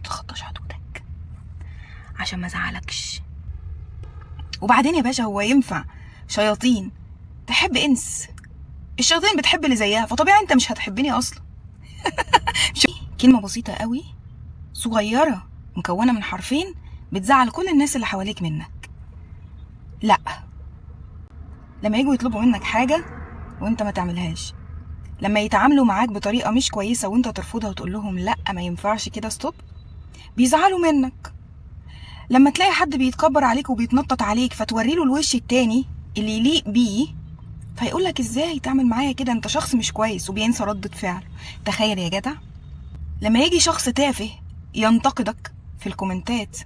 تتخطاش حدودك عشان ما ازعلكش. وبعدين يا باشا، هو ينفع شياطين تحب انس؟ الشياطين بتحب اللي زيها، فطبيعي انت مش هتحبني اصلا. كلمة بسيطة قوي صغيرة مكونة من حرفين بتزعل كل الناس اللي حواليك منك. لا، لما يجوا يطلبوا منك حاجة وانت ما تعملهاش، لما يتعاملوا معاك بطريقة مش كويسة وانت ترفضها وتقول لهم لا ما ينفعش كده stop، بيزعلوا منك. لما تلاقي حد بيتكبر عليك وبيتنطط عليك فتوري له الوش التاني اللي يليق بيه، فيقول لك ازاي تعمل معايا كده، انت شخص مش كويس، وبينسى ردة فعله. تخيل يا جدع لما يجي شخص تافه ينتقدك في الكومنتات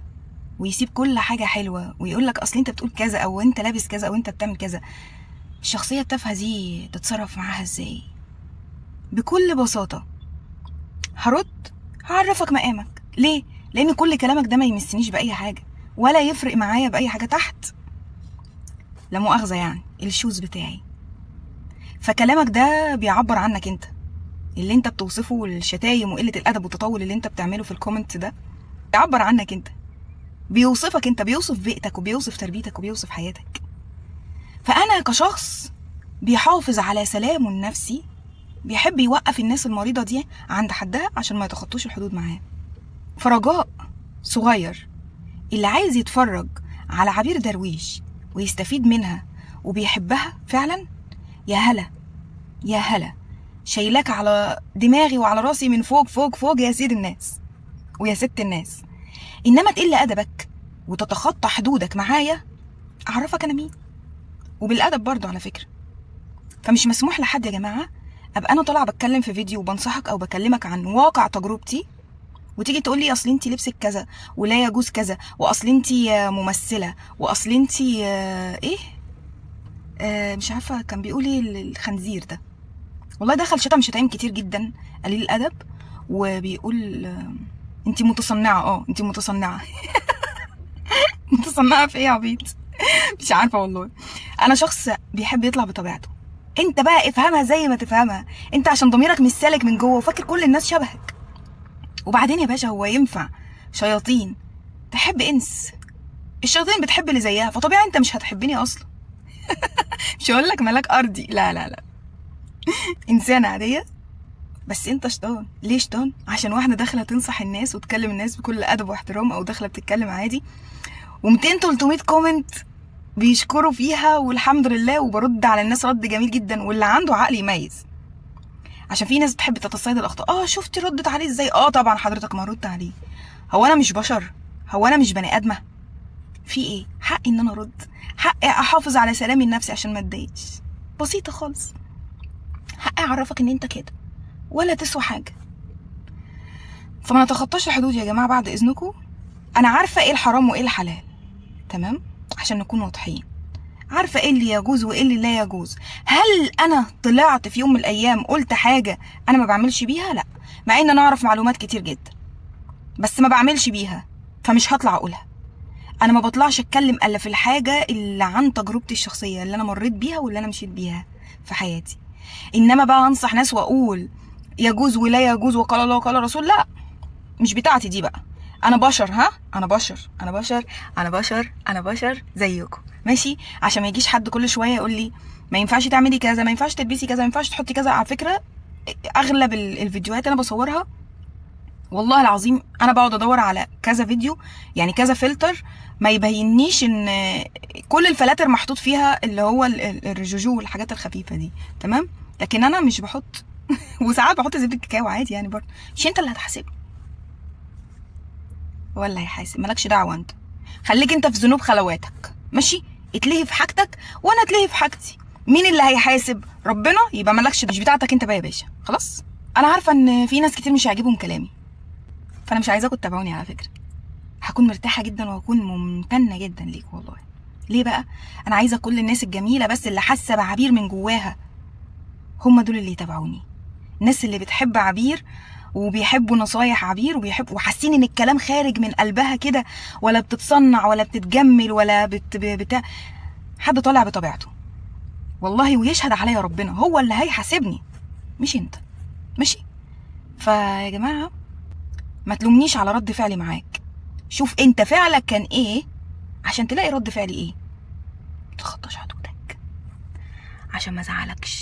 ويسيب كل حاجة حلوة ويقول لك اصل انت بتقول كذا او انت لابس كذا او انت بتعمل كذا، الشخصية التافهة دي تتصرف معاها ازاي؟ بكل بساطة هرد هعرفك مقامك. ليه؟ لان كل كلامك ده ما يمسنيش بأي حاجة ولا يفرق معايا بأي حاجة تحت، لا مؤاخذة يعني ال shoes بتاعي. فكلامك ده بيعبر عنك انت، اللي انت بتوصفه والشتايم وقلة الأدب والتطاول اللي انت بتعمله في ال comment ده بيعبر عنك انت، بيوصفك انت، بيوصف بيئتك وبيوصف تربيتك وبيوصف حياتك. فأنا كشخص بيحافظ على سلامه النفسي بيحب يوقف الناس المريضة دي عند حدها عشان ما يتخطوش الحدود معاه. فرجاء صغير، اللي عايز يتفرج على عبير درويش ويستفيد منها وبيحبها فعلا، يا هلا يا هلا، شايلاك على دماغي وعلى راسي من فوق فوق فوق يا سيد الناس ويا ست الناس. إنما تقل أدبك وتتخطى حدودك معايا، أعرفك أنا مين، وبالأدب برضو على فكرة. فمش مسموح لحد يا جماعة أبقى أنا طالعة بتكلم في فيديو وبنصحك أو بكلمك عن واقع تجربتي وتيجي تقول لي أصل أنتي لبسك كذا ولا يجوز كذا، وأصل أنتي ممثلة، وأصل أنتي إيه، مش عارفة كان بيقول إيه الخنزير ده. والله دخل شتم شتايم كتير جدا قليل الأدب، وبيقول أنتي متصنعة. أنتي متصنعة. متصنعة في إيه يا عبيط؟ مش عارفة والله. أنا شخص بيحب يطلع بطبيعته، أنت بقى افهمها زي ما تفهمها أنت، عشان ضميرك مش سالك من جوه وفاكر كل الناس شبهك. وبعدين يا باشا، هو ينفع شياطين تحب إنس؟ الشياطين بتحب اللي زيها، فطبيعي أنت مش هتحبني أصلا. مش هقول لك ملاك أرضي، لا لا لا، إنسانة عادية، بس أنت شيطان. ليه شيطان؟ عشان واحدة داخلة تنصح الناس وتكلم الناس بكل أدب واحترام، أو داخلة بتتكلم عادي، ومتين تلتمية comment بيشكروا فيها والحمد لله، وبرد على الناس رد جميل جدا، واللي عنده عقل يميز. عشان في ناس بتحب تتصيد الأخطاء. شفتي ردت عليه ازاي؟ طبعا حضرتك ما رد عليه. هو أنا مش بشر؟ هو أنا مش بني آدمة؟ في إيه؟ حقي إن أنا أرد، حقي أحافظ على سلامي النفسي عشان ما أتضايقش. بسيطة خالص. حقي أعرفك إن أنت كده ولا تسوى حاجة. فما نتخطاش الحدود يا جماعة بعد إذنكم. أنا عارفة إيه الحرام وإيه الحلال، تمام؟ عشان نكون واضحين، عارفة إيه اللي يجوز وإيه اللي لا يجوز. هل أنا طلعت في يوم من الأيام قلت حاجة أنا ما بعملش بيها؟ لا، مع إن أنا أعرف معلومات كتير جدا بس ما بعملش بيها، فمش هطلع أقولها. أنا ما بطلعش أتكلم إلا في الحاجة اللي عن تجربتي الشخصية، اللي أنا مريت بيها واللي أنا مشيت بيها في حياتي. إنما بقى أنصح ناس وأقول يجوز ولا يجوز وقال الله وقال الرسول، لا، مش بتاعتي دي بقى. أنا بشر، ها؟ أنا بشر، أنا بشر، أنا بشر، أنا بشر زيكم، ماشي؟ عشان ما يجيش حد كل شوية يقول لي ما ينفعش تعملي كذا، ما ينفعش تلبسي كذا، ما ينفعش تحطي كذا. على فكرة أغلب الفيديوهات أنا بصورها والله العظيم أنا بقعد أدور على كذا فيديو، يعني كذا فلتر ما يبينيش إن كل الفلاتر محطوط فيها اللي هو الرجوجو والحاجات الخفيفة دي، تمام؟ لكن أنا مش بحط وساعات بحط زبدة الكاكاو عادي يعني برضه. مش أنت اللي هتحاسبني ولا هيحاسب، مالكش دعوة أنت، خليك أنت في ذنوب خلواتك، ماشي؟ اتلهي في حاجتك وأنا اتلهي في حاجتي. مين اللي هيحاسب؟ ربنا. يبقى مالكش، مش بتاعتك أنت بقى يا باشا، خلاص؟ أنا عارفة إن في ناس كتير مش هيعجبهم كلامي، فأنا مش عايزاكم تتابعوني على فكرة. هكون مرتاحة جدا وهكون ممتنة جدا ليك والله. ليه بقى؟ أنا عايزة كل الناس الجميلة بس اللي حاسة بعبير من جواها، هم دول اللي يتابعوني. الناس اللي بتحب عبير وبيحبوا نصايح عبير وبيحبوا وحاسين ان الكلام خارج من قلبها كده، ولا بتتصنع ولا بتتجمل ولا بتاع. حد طالع بطبيعته والله، ويشهد عليا ربنا هو اللي هيحاسبني مش انت، ماشي؟ فيا جماعة ما تلومنيش على رد فعلي معاك. شوف انت فعلك كان ايه عشان تلاقي رد فعلي ايه. متخطاش حدودك عشان ما ازعلكش.